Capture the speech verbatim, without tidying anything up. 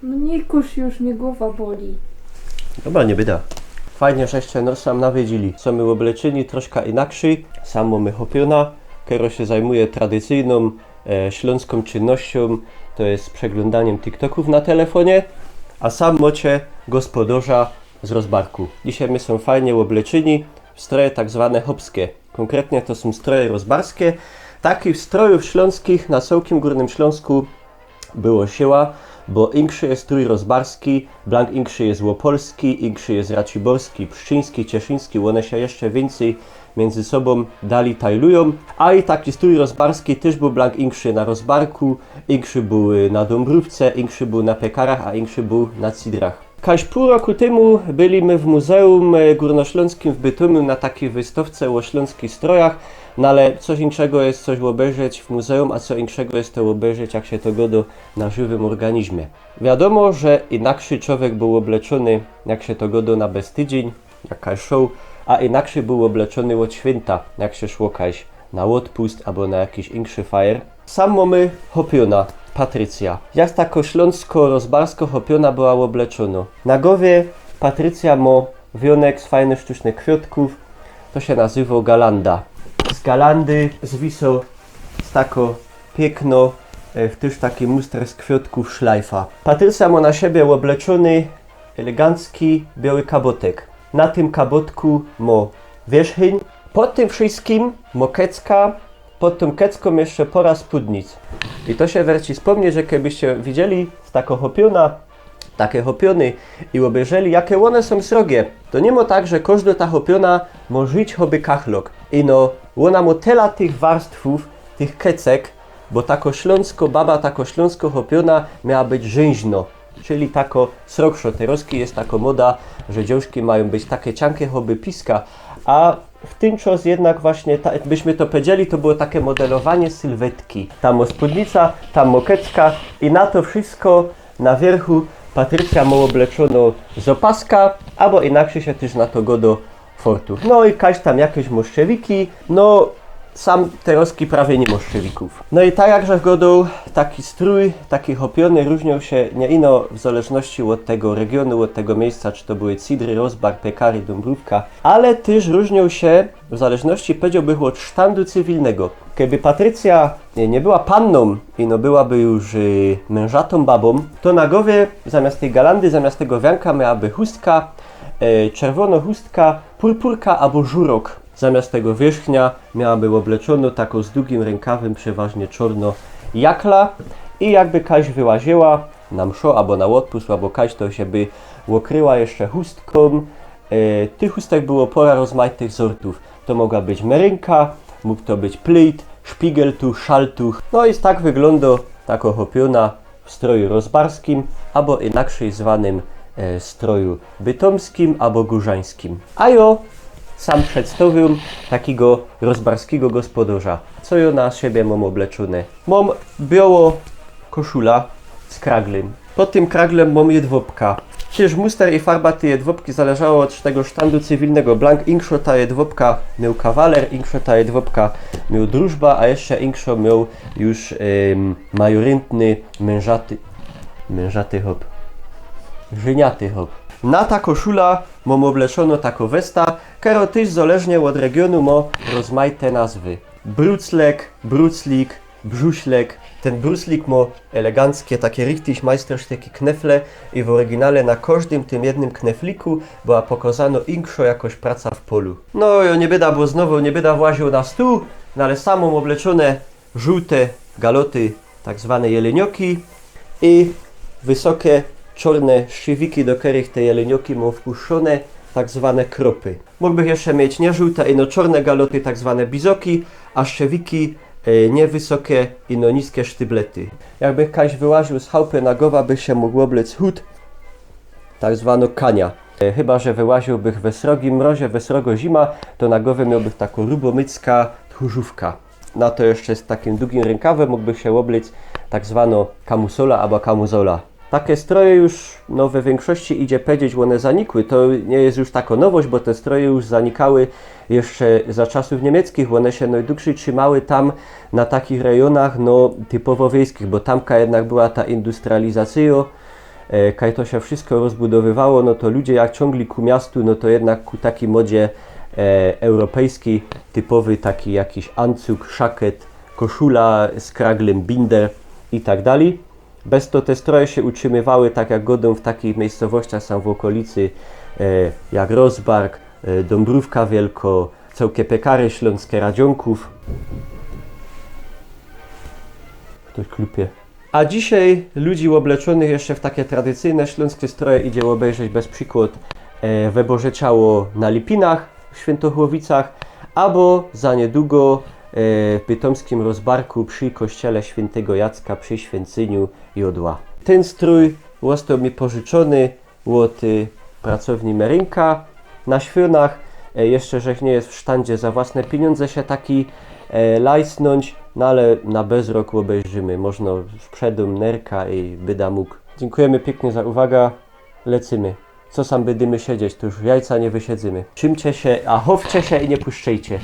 Mnikuś, już mie gowa boli. Dobra, niy byda. Fajnie, żeście nos sam nawiedzili. Sōm my ôbleczeni troszka inakszy. Sam mōmy hopiōna, kero sie zajmuje tradycyjnōm e, ślōnskōm czynnościōm, to je przeglōndaniym TikTokōw na telefōnie, a sam mocie gospodŏrza z Rozbarku. Dzisiej my sōm fajnie ôbleczeni w stroje tak zwane chopskie. Kōnkretnie to sōm stroje rozbarskie. Takich strojōw ślōnskich na cołkim Gōrnym Ślōnsku było siyła, bo inkszy je strōj rozbarski, blank inkszy je ôpolski, inkszy je raciborski, pszczyński, cieszyński, ône sie jeszcze wiyncyj miyndzy sobōm dali tajlujōm, a i taki strōj rozbarski tyż bōł blank inkszy na Rozbarku, inkszy bōł y, na Dōmbrōwce, inkszy bōł na Piekarach, a inkszy bōł na Cidrach. Kaś pōł roku tymu byli my w Muzeum e, Gōrnoślōnskim w Bytōmiu na takij wystŏwce ô ślōnskich strojach, no ale coś inkszego je coś ôbejrzeć w muzeum, a co inkszego je to ôbejrzeć, jak sie to gŏdŏ na żywym ôrganizmie. Wiadōmo, że inakszy czowiek bōł ôbleczōny, jak sie to gŏdŏ, na beztydziyń, jak kaś szoł, a inakszy bōł ôbleczōny ôd świynta, jak sie szło kaś na ôdpust abo na jakiś inkszy fajer. Sam mōmy hopiōna, Patrycjŏ. Jak tako ślōnsko-rozbarsko hopiōna była ôbleczōnŏ? Na gowie Patrycjŏ mŏ wiōnek z fajnych sztucznych kwiŏtkōw, to sie nazywŏ galanda. Z galandy zwisŏ z tako piykno, e, w tyż taki muster z kwiŏtkōw szlajfa. Patrycjŏ mŏ na siebie ôbleczōny elegancki bioły kabŏtek. Na tym kabŏtku mŏ wierzhyń. Pod tym wszyjskim mŏ kecka, pod tōm kecko jeszcze pŏra spōdnic. I to sie werci spōmnieć, że keby ście widzieli z tako hopiōna, take hopiōny i ôbejrzeli, jake ône sōm srogie, to niy mŏ tak, że kożdŏ ta hopiōna mŏ żyć choby kachlok. Ino ôna mŏ tela tych warstwōw, tych kecek, bo tako ślōnsko baba, tako ślōnsko hopiōna miała być rzynżnŏ, czyli tako srogszo. Terŏzki je tako moda, że dziołszki majōm być take cianke choby piska, a w tyn czas jednak właśnie, ta, byśmy to powiedzieli, to było take modelowanie sylwetki. Tam mŏ spōdnica, tam mŏ kecka i na to wszyjsko na wiyrchu Patrycjŏ mŏ ôbleczōnŏ z ôpaska, abo inakszy sie tyż na to gŏdŏ fortuch. No i kaś tam jakeś mŏ szczewiki, no sam terŏzki prawie niy mŏ szczewikōw. No i tak jak żech gŏdŏł, taki strōj, taki hopiōny rōżniōł sie niy ino w zależności ôd tego regiōnu, ôd tego miyjsca, czy to były Cidry, Rozbar, Piekary, Dōmbrōwka, ale tyż rōżniōł sie w zależności, powiedziŏłbych, ôd sztandu cywilnego. Keby Patrycjŏ niy, niy była pannōm, ino byłaby już y, mynżatōm babōm, to na gowie zamiast tyj galandy, zamiast tego wianka miałaby chustka, e, czerwōnŏ chustka, purpurka abo żurok. Zamiast tego wierzchnia miałaby ôbleczōnŏ tako z dugim rynkawym, przeważnie czŏrnŏ jakla i jakby kaś wyłaziła na mszŏ abo na ôdpust, abo kaś, to sie by ôkryła jeszcze chustkōm. E, tych chustek było pŏra rozmajtych zortōw. To mogła być merynka, mōg to być plyt, szpigeltuch, szaltuch. No i tak wyglōndŏ tako hopiōna w stroju rozbarskim, abo inakszy zwanym e, stroju bytōmskim abo gōrzańskim. A jŏ sam przedstŏwiōm takigo rozbarskigo gospodŏrza. Co jŏ na siebie mōm ôbleczōne? Mōm biołõ koszula z kraglym. Pod tym kraglym mōm jedwŏbka. Tyż muster i farba tyj jedwŏbki zależała ôd tego sztandu cywilnego. Blank inkszõ ta jedwŏbka mioł kawaler, inkszõ ta jedwŏbka mioł drużba, a jeszcze inkszõ mioł już ym, majoryntny, mynżaty, mynżaty chop. Żyniaty chop. Na ta koszula mōm ôbleczōnõ tako westa, kerŏ tyż zależnie ôd regiōnu mŏ rozmajte nazwy. Bruclek, bruclik, brzuślek. Tyn bruclik mŏ eleganckie, take richtig majstrowskie knefle i w ôryginale na kożdym tym jednym knefliku była pokŏzanŏ inkszŏ jakoś praca w polu. No, jŏ niy byda, bo znowŏ niy byda właziōł na stōł, no ale sam mōm ôbleczōne żōłte galoty, tak zwane jelynioki, i wysokie czŏrne szczywiki, do kerych te jelynioki mōm wpuszczōne tak zwane kropy. Mōgbych jeszcze mieć niy żōłte, ino czŏrne galoty, tak zwane bizoki, a szczewiki e, niy wysokie, ino niske sztyblety. Jakbych kaś wyłaziōł z chałpy, na gowa bych sie mōg ôblec hut, tak zwanŏ kania. E, chyba że wyłaziōłbych we srogim mrozie, we srogŏ zima, to na gowie miołbych takŏ rubomycka tchōrzōwka. Na to jeszcze z takim dugim rynkawym mōgbych sie ôblec tak zwanŏ kamusola abo kamuzola. Take stroje już, no, we wiynkszości, idzie powiedzieć, ône zanikły. To niy je już takŏ nowość, bo te stroje już zanikały jeszcze za czasōw niymiecczich. Ône sie nojdugżyj trzimały tam na takich rejonach, no, typowŏ wiejskich, bo tamka jednak była ta industrializacyjŏ, e, kaj to sie wszystko rozbudowywało, no to ludzie jak ciōngli ku miastu, no to jednak ku takij modzie, e, europejskij, typowy taki jakiś ancug, szaket, koszula z kraglym, binder i tak dalij. Bez to te stroje sie utrzymywały, tak jak godōm, w takich miejscowościach sam w ôkolicy, e, jak Rozbark, e, Dōmbrōwka Wielko, cołkie piekary ślōnskie, Radziōnków. Ftoś klupie. A dzisiej ludzi ôbleczōnych jeszcze w takie tradycyjne ślōnskie stroje idzie ôbejrzeć bez przikłod, e, Wyboże Ciało na Lipinach w Świyntochłowicach, abo za niydługo, e, w bytōmskim Rozbarku przi kościele świyntego Jacka przi świyncyniu jodła. Tyn strōj ôstoł mi pożyczōny ôd, y, pracownij Merynka na Świōnach. E, jeszcze żech niy ma w sztandzie za własne piniōndze sie taki, e, lajsnōńć, no ale na bezrok ôbejrzymy. Możno sprzedōm nerka i byda mōg. Dziynkujery piyknie za uwaga. Lecymy. Co sam bydymy siedzieć, to już jajca niy wysiedzymy. Trzimcie sie, a chowcie sie i niy puszczejcie.